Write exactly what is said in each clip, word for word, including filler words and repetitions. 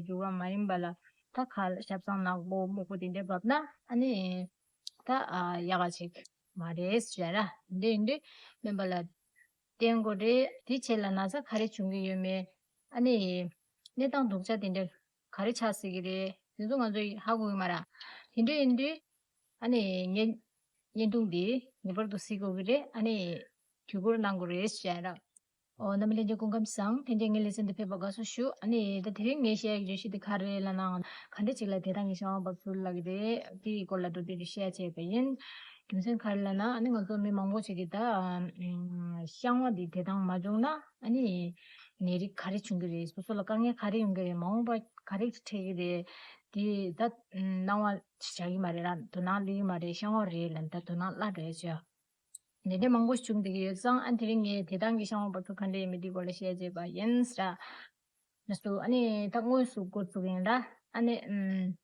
རྒྱུ་བ་མ་ཡིན་པ་ལ་ད་ཁ་ལ་ཆབ་གསང་ནག་པོ་སྨུག་པོ་དེ་འདྲ་བབས་ན་ཨ་ནི་ད་ཨ་ཡག་ག་ཅིག་མ་རེད་ཟེར་ར། འདི་ཡིན་དུས་སྨན་པ་ལ་བསྟེན་དགོས་རེད། དེ་བྱས་ལ་ན་ཚ་ག་རེ་བྱུང་གི་ཡོད་མེད། ཨ་ནི་གནས་སྟངས་སྡུག་ཅག་དེ་འདྲ་ག་རེ་ཆགས་སྲིད་ཀྱི་རེད། དེ་ཚོ་ང་ཚོས་ཧ་གོ་གི་མ་རེད། དེ་འདྲ་ཡིན་དུས་ཨ་ནི་བརྙན་བརྙན་ཐུང་འདི་ངེས་པར་དུ་གཟིགས་དགོས་ཀྱི་རེད། ཨ་ནི་དུས་འཁོར་གནང་དགོས་རེད་ཟེར་ར། ཨོ། རྣམ་པ་ལྷན་རྒྱས་སྐུ་ཁམས་བཟང་། དེ་འདྲའི་ངའི་ལེ་ཚན་འདི་ཕེབས་པར་དགའ་བསུ་ཞུ། ཨ་ནི་ད་དེ་རིང་ངས་བཤད་ཡག་གི་བརྗོད་གཞི་དེ་ག་རེ་རེད་ལབ་ན། ག་འདྲ་ཅིག་ལ་བདེ་ཐང་གི་བཤང་བ་བབས་ཚུལ་ལབ་ཀྱི་རེད། དེའི་སྐོར་ལ་མདོར་བསྡུས་ཅིག་བཤད་བྱས་པ་ཡིན། རྒྱུ་མཚན་ག་རེ་ལབ་ན་ཨ་ནི་ང་ཚོ་མི་མང་པོ་ཅིག་གིས་ད་ཨམ། བཤང་བ་འདི་བདེ་ཐང་མ་བྱུང་ན་ཨ་ནི་ནད་རིགས་ག་རེ་བྱུང་གི་རེད། སོ་སོ་ལ་དཀའ་ངལ་ག་རེ་ཡོང་གི་རེད། མ་འོངས་པ་ག་རེ་འཕྲད་ཀྱི་རེད། དེ་ད་སྣང་བ་བྱ་གི་མ་རེད་ར། དོ་སྣང་སླེབས་ཀྱི་མ་རེད། བཤང་བ་རེད་ལབ་ནས་ད་དོ་སྣང་སླ་བྲལ་བྱས། ནད་དེ་མང་པོ་བྱུང་བསྡད་ཀྱི་ཡོད་ཙང་ཨ་དེ་རིང་ངས་བདེ་ཐང་གི་བཤང་བ་བབས་ཚུལ་ག་འདྲ་ཡིན་མིན་དེའི་སྐོར་ལ་བཤད་བྱས་པ་ཡིན་ཟེར། ལགས་སོ། ཨ་ནི་ད་དངོས་སུ་འགོ་ཚུགས་ཡིན་ལ། ཨ་ནི་ཨམ།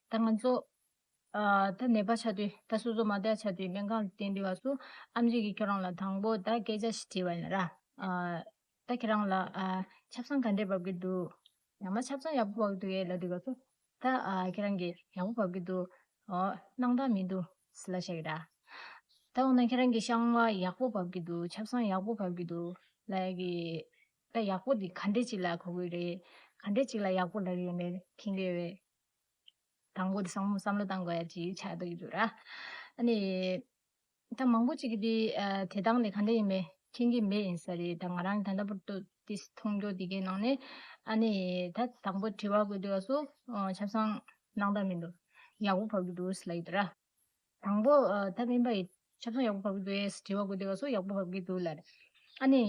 ད་ང་ཚོ་ཨ་ད་ནད་པ་ཆགས་དུས་ད་སོ་སོ་མ་བསྡད་ཆགས་དུས་སྨན་ཁང་ལ་བསྟན་དུས་བ་སུ་ཨམ་ཆི་གིས་ཁྱོད་རང་ལ་དང་པོ་ད་སྐད་ཆ་ཞིག་དྲིས་པ་ཡིན་ལ། ཨ་ད་ཁྱེད་རང་ལ་ཨ་ཆབ་གསང་ག་འདྲས་བབས་ཀྱི་འདུག་ཡང་ན་ཆབ་གསང་ཡག་པོ་བབས་ཀྱི་འདུག་གས་ལབ་དུས་བ་སུ། ད་ཨ་ཁྱེད་རང་གིས་ཡག་པོ་བབས་ཀྱི་འདུག་ཨོ། སྣང་དག་མི་འདུག་ཟེར་ལབ་བཞག་གི་ར། ད་འོ་ན་ཁྱེད་རང་གི་བཤང་བ་ཡག་པོ་བབས་ཀྱི་འདུག་ཆབ་གསང་ཡག་པོ་བབས་ཀྱི་འདུག་ལབ་ཡག་གི། ད་ཡག་པོ་འདི་ག་འདྲས་ཅིག་ལ་གོ་གི་རེད། ག་འདྲས་ཅིག་ལ་ཡག་པོ་ལབ་ཀྱི་ཡོད་མེད་མཁྱེན་གྱི་ཡོད་པས། དང་པོ་འདི་བསམ་བསམ་བློ་བཏང་དགོས་ཡ་ཅིག་ཆགས་བསྡད་ཀྱི་འདུག་ར། ཨ་ནི། ད་མང་པོ་ཅིག་གིས་འདི་ཨ་བདེ་ཐང་ནི་ག་འདྲ་ཡིན་མིན་མཁྱེན་གྱི་མེད་ཡིན་ས་རེད། ད་ང་རང་ད་ལྟ་བར་དུ་དེ་མཐོང་རྒྱུ་དེ་གའི་ནང་ནས་ཨ་ནི་ད་དང་པོ་དྲི་བ་དགོས་དུས་སུ་ཨ་ཆབ་གསང་སྣང་དག་མི་འདུག་ཡག་པོ་བབས་ཀྱི་འདུག་ཟེར་ལབ་ཀྱི་འདུག་ར། དང་པོ་ཨ་ད་སྨན་པ་ཡིས་ཆབ་གསང་ཡག་པོ་བབས་ཀྱི་འདུག་ཨེ་དྲི་བ་དགོས་དུས་སུ་ཡག་པོ་བབས་ཀྱི་འདུག་ལབ་རེད། ཨ་ནི་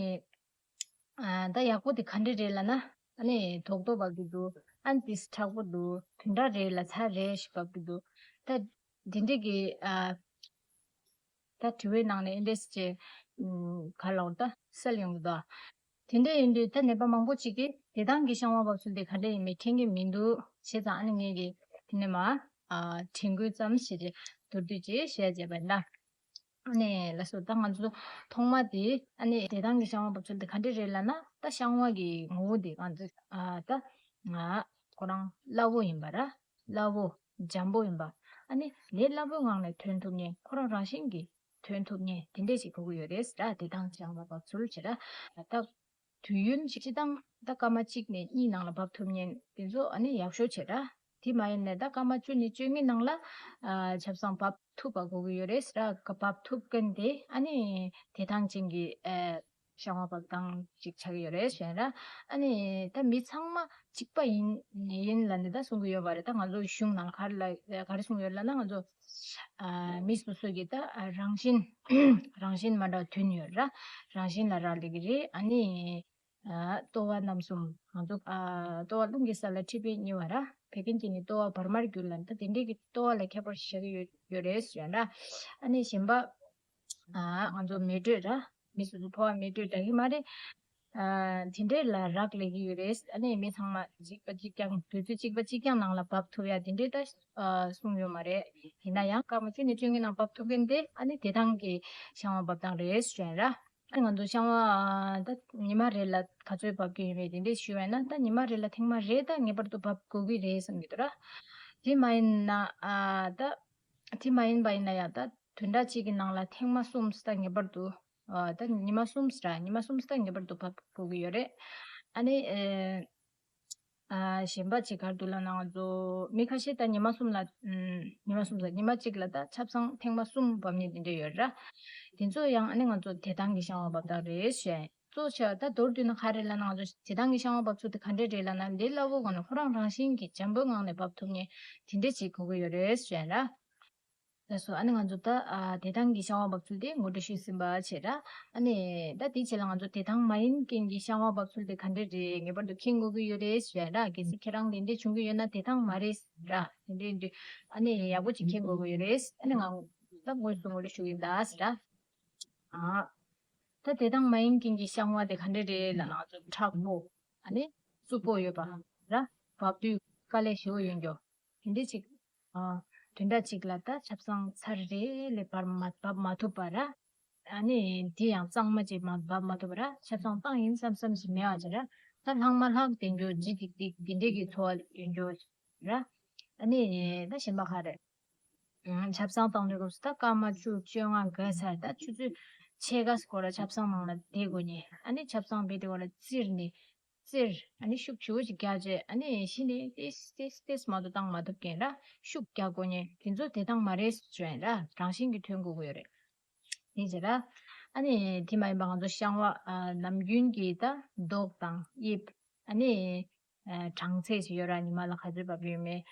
ཨ་ད་ཡག་པོ་དེ་ག་འདྲ་རེད་ལབ་ན། ཨ་ནི་རྡོག་རྡོག་བབས་ཀྱི་འདུག་ཨ་ནི་ཏིས་མཁྲེགས་པོ་འདུག་དུང་སྒྲ་རེ་ལ་ཚ་རེ་ཞིག་བབས་ཀྱི་འདུག་ད་འདི་འདྲས་ཀྱི་ཨ་ད་དྲི་བའི་ནང་ནས་ཨེ་འདྲས་ཅེས་ག་ལ་འོང་ད་སེལ་ཡོང་གི་འདུག་དེ་འདྲས་ཡིན་དུས་ད་ནད་པ་མང་པོ་ཅིག་གིས་བདེ་ཐང་གི་བཤང་བ་བབས་ཚུལ་དེ་ག་འདྲས་ཡིན་མིན་མཁྱེན་གྱི་མི་འདུག་བྱས་ཙང་ཨ་ནི་ངས་ཀྱི་དེ་ནས་མ་ཨ་དྲན་སྐུལ་ཙམ་བྱས་ཏེ་མདོར་བསྡུས་ཅིག་བཤད་བྱས་པ་ཡིན་ད། ཨ་ནི་ལགས་སོ། ད་ང་ཚོ་ཐོག་མ་དེ་ཨ་ནི་བདེ་ཐང་གི་བཤང་བ་བབས་ཚུལ་དེ་ག་འདྲས་རེད་ལབ་ན། ད་བཤང་བ་གི་ངོ་བོ་དེ་ང་ཚོ་ཨ་ད་ང་ཁོ་རང་སླ་བོ་ཡིན་པ་ར། སླ་བོ་འཇམ་པོ་ཡིན་པ། ཨ་ནི་ལས་སླ་པོའི་ངང་ནས་ཐོན་ཐུབ་མཁན། ཁོ་རང་རང་བཞིན་གྱིས་ཐོན་ཐུབ་མཁན་དེ་འདྲས་ཞིག་དགོས་ཀྱི་ཡོད་རེད་ཟེར་ར། བདེ་ཐང་བཤང་བ་བབས་ཚུལ་བྱེད་ར། ད་དུས་ཡུན་ཞིག་སྤྱི་བཏང་ད་སྐར་མ་གཅིག་ནས་གཉིས་ནང་ལ་བབས་ཐུབ་མཁན་དེ་ཚོ་ཨ་ནི་ཡག་ཤོས་བྱེད་ར། དེ་མ་ཡིན་ནས་ད་སྐར་མ་བཅུ་ནས་བཅུ་གཉིས་ནང་ལ་ཨ་ཆབ་གསང་བབས་ཐུབ་པ་དགོས་ཀྱི་ཡོད་རེད་ཟེར་ར། བབས་ཐུབ་མཁན་དེ་ཨ་ནི་བདེ་ཐང་ཅན་གྱི་ཨ་བཤང་བ་བབས་སྟངས་ཅིག་ཆགས་ཀྱི་ཡོད་རེད་ཟེར་ར། ཨ་ནི་ད་མི་ཚང་མ་གཅིག་པ་ཡིན་ཡིན་ལབ་ནས་ད་གསུང་གི་ཡོད་པ་རེད། ད་ང་ཚོ་གཞུང་ནང་ག་རེ་ལ་ག་རེ་གསུང་ཡོད་ལབ་ན། ང་ཚོ་ཨ་མི་སོ་སོ་གི་ད་རང་བཞིན་རང་བཞིན་མ་འདྲ་བ་ཐོན་ཡོད་ར། རང་བཞིན་ལ་རག་ལས་ཀྱི་རེད། ཨ་ནི་ཨ་ལྟོ་བ་རྣམ་གསུམ། ང་ཚོ་ཨ་ལྟོ་བ་རླུང་གི་ས་ལ་མཁྲིས་པའི་ཉེ་བ་ར། བད་ཀན་གྱི་ནི་ལྟོ་བ་བར་མར་གྱུར་ལ། ད་དེ་འདྲས་ཀྱི་ལྟོ་བ་ལ་ཁྱད་པར་བཞག་གི་ཡོད་ཡོད་རེད་ཟེར་ན། ཨ་ནི་གཞན་པ་ཨ་ང་ཚོ་མེ་དྲོད་ར། མི་སོ་སོ་ཕོ་བ་མེ་དྲོད་འདྲ་གི་མ་རེད། ཨ་དེ་འདྲས་ལ་རག་ལས་ཀྱི་ཡོད་རེད། ཨ་ནི་མི་ཚང་མ་གཅིག་པ་གཅིག་རྐྱང་དུས་ཚོད་གཅིག་པ་གཅིག་རྐྱང་ནང་ལ་བབས་ཐུབ་ཡ་དེ་འདྲས་ད་ཨ་གསུངས་ཡོད་མ་རེད། ཡིན་ན་ཡང་སྐར་མ་བཅུ་ནས་བཅུ་གཉིས་ནང་བབས་ཐུབ་མཁན་དེ་ཨ་ནི་བདེ་ཐང་གི་བཤང་བ་བབས་སྟངས་རེད་ཟེར་ར། ཨ་ང་ཚོ་བཤང་བ་ཨ་ད་ཉི་མ་རེ་ལ་ག་ཚོད་བབས་ཀྱི་ཡོད་མེད་དེ་འདྲས་ཞུས་པ་ཡིན་ན། ད་ཉི་མ་རེ་ལ་ཐེངས་མ་རེ་ད་ངེས་པར་དུ་བབས་དགོས་ཀྱི་རེད་བསམ་གྱི་འདུག་ར། དེ་མ་ཡིན་ན་ཨ་ད་དེ་མ་ཡིན་པ་ཡིན་ན་ཡང་ད་བདུན་ཕྲག་གཅིག་གི་ནང་ལ་ཐེངས་མ་གསུམ་ད་ངེས་པར་དུ་ཨ་ད་ཉི་མ་གསུམ་ར། ཉི་མ་གསུམ་ད་ངེས་པར་དུ་བབས་དགོས་ཀྱི་ཡོད་རེད། ཨ་ནི་ཨེ། ཨ་གཞན་པ་ཅིག་ག་རེ་འདུག་ལབ་ན། ང་ཚོ་མི་ཁ་ཤས་ད་ཉི་མ་གསུམ་ལ་ཨམ་ཉི་མ་གསུམ་ལ་ཉི་མ་གཅིག་ལ་ད་ཆབ་གསང་ཐེངས་མ་གསུམ་བབས་མཁན་དེ་འདྲ་ཡོད་ར། དེ་ཚོ་ཡང་ཨ་ནི་ང་ཚོ་བདེ་ཐང་གི་བཤང་བ་བབས་སྟངས་རེད་ཞུ་ཡ་ཡིན། གཙོ་ཆེ་བ་ད་མདོར་བསྡུས་ན་ག་རེ་ལབ་ན། ང་ཚོ་བདེ་ཐང་གི་བཤང་བ་བབས་ཚུལ་དེ་ག་འདྲས་རེད་ལབ་ན། ལས་སླ་བོ་སྒང་ནས་ཁོ་རང་རང་བཞིན་གྱིས་འཇམ་པོའི་ངང་ནས་བབས་ཐུབ་མཁན་དེ་འདྲས་ཅིག་དགོས་ཀྱི་ཡོད་རེད་ཞུ་ཡ་ཡིན་ར། ལགས་སོ། ཨ་ནི་ང་ཚོ་ད་ཨ་བདེ་ཐང་གི་བཤང་བ་བབས་ཚུལ་དེ་ངོ་སྤྲོད་ཞུས་ཟིན་པ་བྱས་ར། ཨ་ནི་ད་དེའི་རྗེས་ལ་ང་ཚོ་བདེ་ཐང་མ་ཡིན་མཁན་གྱི་བཤང་བ་བབས་ཚུལ་དེ་ག་འདྲས་རེད། ངེས་པར་དུ་མཁྱེན་དགོས་ཀྱི་ཡོད་རེད་ཞུ་ཡ་ར། གལ་སྲིད་ཁྱེད་རང་དེ་འདྲས་བྱུང་གི་ཡོད་ན་བདེ་ཐང་མ་རེད་ར། དེ་འདྲས་འདུག་ཨ་ནི་ཡག་པོ་ཅིག་མཁྱེན་དགོས་ཀྱི་ཡོད་རེད། ཨ་ནི་ང་ད་དངོས་སུ་ངོ་སྤྲོད་ཞུ་གི་ཡིན་ད་ཟེར་ར། ཨ་ད་བདེ་ཐང་མ་ཡིན་མཁན་གྱི་བཤང་བ་དེ་ག་འདྲས་རེད་ལབ་ན། ང་ཚོ་མཁྲེགས་པོ། ཨ་ནི་རྩུབ་པོ་ཡོད་པ་ར། བབས་དུས་དཀའ་ལས་ཞེ་པོ་ཡོད་འགྱོ། དེ་འདྲས་ཅིག་ཨ་བདུན་ཕྲག་གཅིག་ལ་ད་ཆབ་གསང་ཚར་རེ་ལས་བབས་མ་བབས་མ་ཐུབ་པ་ར། ཨ་ནི་དེ་ཡང་གཙང་མ་ཅིག་མ་བབས་མ་ཐུབ་པ་ར། ཆབ་གསང་བཏང་ཡིན་བསམ་བསམ་ཞིག་མེད་པ་ཅིག་ར། ད་ལྷག་མ་ལྷག་དེ་འགྱོ་ཇི་ཏིག་ཏིག་དེ་འདྲས་ཀྱི་འཚོ་བ་ཡོད་འགྱོ་ར། ཨ་ནི་ད་གཞན་པ་ག་རེ། ཨང་། ཆབ་གསང་བཏང་དུས་སྐབས་སུ་ད་སྐར་མ་བཅུ་བཅོ་ལྔ་འགོར་ཚར། ད་ཆུ་ཚོད་ཕྱེད་ཀ་སྐོར་ལ་ཆབ་གསང་ནང་ལ་བསྡད་དགོས་ནས། ཨ་ནི་ཆབ་གསང་བསྡད་དེ་སྐོར་ལ་བཙིར་ནས་བཙིར། ཨ་ནི་ཤུགས་ཆེ་བོ་ཅིག་རྒྱག་བྱས། ཨ་ནི་གཞི་ནས་ཏེས་ཏེས་ཏེས་མ་གཏོགས་བཏང་མ་ཐུབ་མཁན་ར། ཤུགས་རྒྱག་དགོས་ནས་དེ་ཚོ་བདེ་ཐང་མ་རེད་ཟེར་ཡིན་ར། རང་བཞིན་གྱིས་ཐོན་དགོས་ཀྱི་ཡོད་རེད། དེ་བྱས་ར། ཨ་ནི་དེ་མ་ཡིན་པ་ང་ཚོ་བཤང་བ། ཨ། ནམ་རྒྱུན་གྱི་ད་མདོག་དང་དབྱིབས། ཨ་ནི་ཨ། གྲངས་ཚད་ཅིག་ཡོད་ར། ཉི་མ་ལ་ག་ཚོད་བབས་ཡོད་མེད།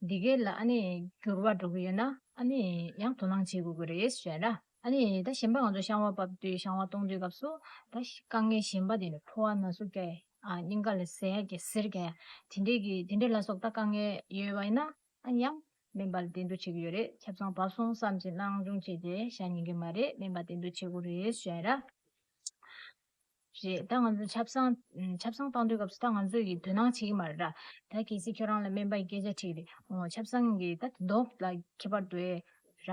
འདི་གའི་ལ་ཨ་ནི་འགྱུར་བ་འགྲོ་གི་ཡོད་ན། ཨ་ནི་ཡང་དོ་སྣང་བྱེད་དགོས་ཀྱི་རེད་ཟེར་ར། ཨ་ནི་ད་གཞན་པ་ང་ཚོ་བཤང་བ་བབས་དུས། བཤང་བ་གཏོང་དུས་སྐབས་སུ་ད་དཀའ་ངལ་གཞན་པ་དེ་ནི་ཕོ་བ་ན་ཟུག་རྒྱག་ཡ། ཨ། སྙིང་ག་ལ་ཟས་ཡ་གི་གཟེར་རྒྱག་ཡ། དེ་འདྲས་ཀྱི་དེ་འདྲས་ལ་སོགས་ད་དཀའ་ངལ་ཡོད་པ་ཡིན་ན། ཨ། ཡང་སྨན་པ་ལ་བསྟེན་གཏུག་བྱེད་ཀྱི་ཡོད་རེད། ཆབ་གསང་བབས་སོང་བསམ་བྱས་སྣང་ཆུང་བྱས་བྱས་བཞག་ཉན་གྱི་མ་རེད། སྨན་པ་བསྟེན་གཏུག་བྱེད་དགོས་རེད་ཟེར་ར། རེད། ད་ང་ཚོ་ཆབ་གསང་། ཨ། ཆབ་གསང་བཏང་དུས་སྐབས་སུ་ད་ང་ཚོ་ཡིས་དོ་སྣང་བྱེད་ཀྱི་མ་རེད་ར། ད་གལ་སྲིད་ཁྱོད་རང་ལ་སྨན་པ་ཡིས་སྐད་ཆ་དྲིས་རེད། འོ། ཆབ་གསང་གི་ད་མདོག་ལ་ཁྱད་པར་འདུག་གས་ར།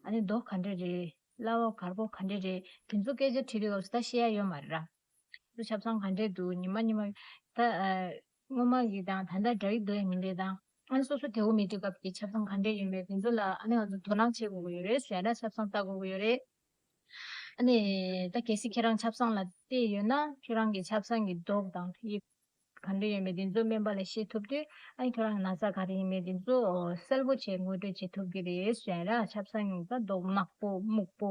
ཨ་ནི་མདོག་ག་འདྲ་རེད། སླ་བ་དཀར་པོ་ག་འདྲ་རེད། དེ་ཚོ་སྐད་ཆ་དྲིས་དུས་སྐབས་སུ་ད་བཤད་ཡ་ཡོད་མ་རེད་ར། ཆབ་གསང་ག་འདྲས་འདུག་ཉི་མ་ཉི་མ། ད། ཨ། སྔོན་མ་གི་དང་ད་ལྟ་འདྲ་གི་འདུག་ཡ་མི་འདུག་དང་། ཨ་ནི་སོ་སོ་བདེ་བོ་མེད་དུས་སྐབས་ཀྱི་ཆབ་གསང་ག་འདྲས་ཡོད་མེད་དེ་ཚོ་ལ་ཨ་ནི་ང་ཚོ་དོ་སྣང་བྱེད་དགོས་ཀྱི་ཡོད་རེད་ཟེར་ན། ཆབ་གསང་ལྟ་དགོས་ཀྱི་ཡོད་རེད། ཨ་ནི་ད་གལ་སྲིད་ཁྱེད་རང་ཆབ་གསང་ལ་བལྟས་ཡོད་ན། ཁྱེད་རང་གི་ཆབ་གསང་གི་མདོག་དང་དབྱིབས་ག་འདྲས་ཡོད་མེད་དེ་ཚོ་སྨན་པ་ལ་བཤད་ཐུབ་དུས། ཨ་ནི་ཁྱེད་རང་ན་ཚ་ག་རེ་ཡིན་མེད་དེ་ཚོ་གསལ་པོ་བྱས་ངོ་སྤྲོད་བྱེད་ཐུབ་ཀྱི་རེད་ཟེར་ར། ཆབ་གསང་གི་ད་མདོག་ནག་པོ་སྨུག་པོ་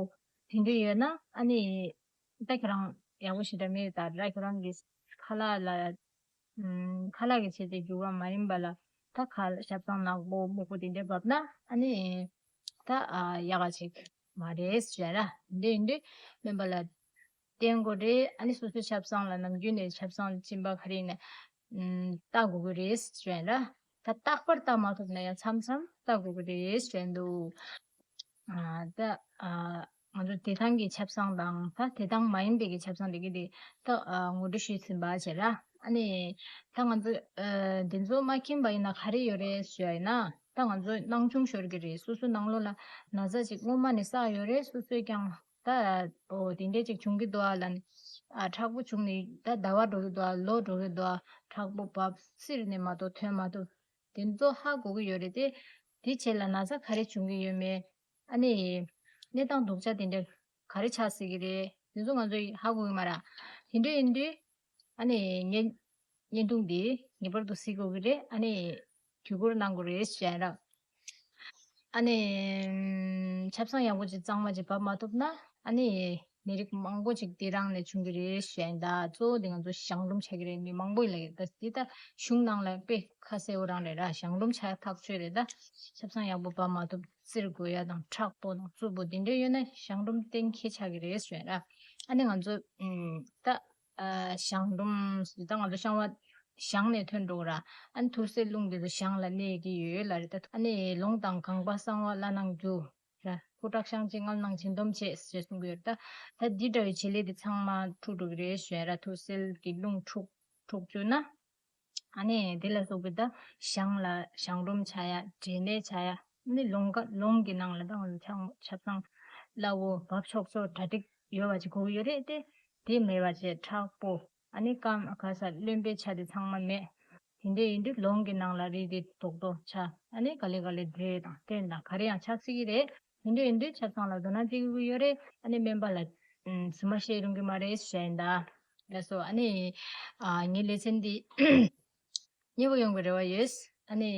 དེ་འདྲས་ཡོད་ན། ཨ་ནི་ད་ཁྱེད་རང་ཡག་པོ་ཞེ་དྲག་མེད་ད་ར། ཁྱེད་རང་གི་ཁ་ལག་ལ། ཨམ། ཁ་ལག་གི་ཆེད་དུ་འགྱུར་བ་མ་ཡིན་པ་ལ། ད་ཁ་ལ་ཆབ་གསང་ནག་པོ་སྨུག་པོ་དེ་འདྲས་བབས་ན། ཨ་ནི་ད། ཨ། ཡག་ག་ཅིག་མ་རེད་ཟེར་ར། དེ་འདྲས་ཡིན་དུས་སྨན་པ་ལ་བསྟེན་དགོས་རེད། ཨ་ནི་སོ་སོའི་ཆབ་གསང་ལ་ནམ་རྒྱུན་ནས་ཆབ་གསང་གཅིན་པ་ག་རེ་ཡིན་ན། ཨམ། བལྟ་དགོས་ཀྱི་རེད་ཟེར་ར། ད་རྟག་པར་བལྟ་མ་ཐུབ་ན་ཡང་མཚམས་མཚམས་བལྟ་དགོས་ཀྱི་རེད་ཟེར་འདུག་ཨ། ད། ཨ། ང་ཚོ་བདེ་ཐང་གི་ཆབ་གསང་དང་ད་བདེ་ཐང་མ་ཡིན་པའི་གི་ཆབ་གསང་དེ་གི་དེ་ད། ཨ། ངོ་སྤྲོད་ཞུས་ཟིན་པ་བྱས་ར། ཨ་ནི་ད་ང་ཚོ། ཨ། འདི་ཚོ་མ་མཁྱེན་པ་ཡིན་ན་ག་རེ་ཡོད་རེད་ཞུ་ཡ་ཡིན་ན། ད་ང་ཚོ་སྣང་ཆུང་ཤོར་གི་རེད། སོ་སོའི་ནང་ལོགས་ལ་ན་ཚ་ཅིག་སྔོན་མ་ནས་བསགས་ཡོད་རེད། སོ་སོས་ཀྱང་ད། འོ། དེ་འདྲས་ཅིག་བྱུང་གི་འདུག་ཨ་ལབ་ནས། ཨ། མཁྲེགས་པོ་བྱུང་ནས་ད་ཟླ་བ་འགྲོ་གི་འདུག་ཨ། ལོ་འགྲོ་གི་འདུག་ཨ། མཁྲེགས་པོ་བབས། བཙིར་ནས་མ་གཏོགས་ཐོན་མ་ཐུབ། དེ་ཚོ་ཧ་གོ་གི་ཡོད་རེད་དེ། དེ་རྗེས་ལ་ན་ཚ་ག་རེ་བྱུང་གི་ཡོད་མེད། ཨ་ནི་གནས་སྟངས་སྡུག་ཅག་དེ་འདྲ་ག་རེ་ཆགས་སྲིད་ཀྱི་རེད། དེ་ཚོ་ང་ཚོ་ཧ་གོ་གི་མ་རེད། དེ་འདྲ་ཡིན་དུས་ཨ་ནི་བརྙན་བརྙན་ཐུང་འདི་ངེས་པར་དུ་གཟིགས་དགོས་ཀྱི་རེད། ཨ་ནི་བརྒྱུད་སྐུར་གནང་དགོས་རེད་ཞེས་ར། ཨ་ནི་ཆབ་གསང་ཡག་པོ་ཅིག་གཙང་མ་ཅིག་བབས་མ་ཐུབ་ན། ཨ་ནི་ནད་རིགས་མང་པོ་ཅིག་དེ་རང་ནས་བྱུང་གི་རེད་ཞེས། ད་གཙོ་བོ་དེ་ང་ཚོ་གཞང་འབྲུམ་ཆགས་ཀྱི་རེད། མི་མང་པོ་ཡིན་ལབ་ཀྱི་རེད། ད་དེ་ད་གཞུང་ནང་ལ་དཔེ་ཁ་གསལ་བོ་རང་རེད་ར། གཞང་འབྲུམ་ཆགས་ཐག་ཆོད་རེད། ད་ཆབ་གསང་ཡག་པོ་བབས་མ་ཐུབ། བཙིར་དགོས་ཡ་དང་མཁྲེགས་པོ་དང་རྩུབ་པོ་དེ་འདྲ་ཡོད་ན་གཞང་འབྲུམ་གཏན་འཁེལ་ཆགས་ཀྱི་རེད་ཞུ་ཡ་ར། ཨ་ནི་ང་ཚོ་ཨམ། ད། ཨ། གཞང་འབྲུམ་ཟེར་ད་ང་ཚོ་བཤང་བ་གཞང་ནས་ཐོན་འགྲོ་གི་ར། ཨ་ནི་ཐུར་སེལ་རླུང་དེ་ཚོ་གཞང་ལ་གནས་ཀྱི་ཡོད་ལབ་རེད། ད་ཨ་ནི་ལོང་དང་རྐང་པ་གསང་བ་བླ་ན་རྒྱུ་ར། སྐུ་དྲག་བཤང་གཅི་མངལ་ནང་འབྱིན་སྡོམ་བྱེད་ཞེས་གསུང་གི་ཡོད་རེད། ད་ད་འདི་འདྲ་བའི་བྱེད་ལས་དེ་ཚང་མ་འཁྲུག་འགྲོ་གི་རེད་ཞུ་ཡ་ར། ཐུར་སེལ་གྱི་རླུང་འཁྲུག་འཁྲུག་བཅུག་ན། ཨ་ནི་དེ་ལ་སོགས་པའི་ད་གཞང་ལ་གཞང་འབྲུམ་ཆགས་ཡ། འབྲས་ནད་ཆགས་ཡ། ཨ་ནི་ལོང་ག་ལོང་གི་ནང་ལ་ད་ང་ཚོ་ཆང་ཆབ་གསང་སླ་བོ་བབས་ཆོག་ཆོག་གྲ་སྒྲིག་ཡོད་པ་ཅིག་དགོས་ཀྱི་ཡོད་རེད་དེ། དེ་མེད་པ་བྱས་མཁྲེགས་པོ། ཨ་ནི་སྐམ་ག་ས་རློན་པའི་ཆ་དེ་ཚང་མ་མེད། དེ་འདྲ་ཡིན་དུས་ལོང་གི་ནང་ལ་རིལ་དེ་རྡོག་རྡོག་ཆགས། ཨ་ནི་ག་ལེ་ག་ལེ་འབྲས་དང་སྐྲན་དང་ག་རེ་ཡང་ཆགས་སྲིད་ཀྱི་རེད། དེ་འདྲ་ཡིན་དུས་ཆབ་གསང་ལ་དོ་སྣང་བྱེད་དགོས་ཀྱི་ཡོད་རེད། ཨ་ནི་སྨན་པ་ལ་ཨམ། རྫུན་མ་བཤད་རུང་གི་མ་རེད་ཞུ་ཡ་ཡིན་ད། ལགས་སོ། ཨ་ནི་ཨ། ངའི་ལེ་ཚན་འདི་མཉེས་པོ་ཡོང་གི་རེ་བ་ཡོད། ཨ་ནི་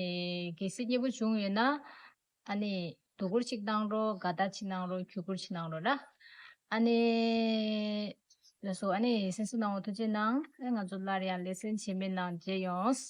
གལ་སྲིད་མཉེས་པོ་བྱུང་ཡོད་ན། ཨ་ནི་སྡུག་སྐུར་ཅིག་གནང་རོགས། དགའ་རྟགས་ཅིག་གནང་རོགས། གུས་བཀུར་ཅིག་གནང་རོགས་ར། ཨ་ནི་ལགས་སོ། ཨ་ནི་གསན་གཟིགས་གནང་བ་ཐུགས་རྗེ་གནང་། ཨ། ང་ཚོ་སླར་ཡང་ལེ་ཚན་རྗེས་མའི་ནང་མཇལ་ཡོང་།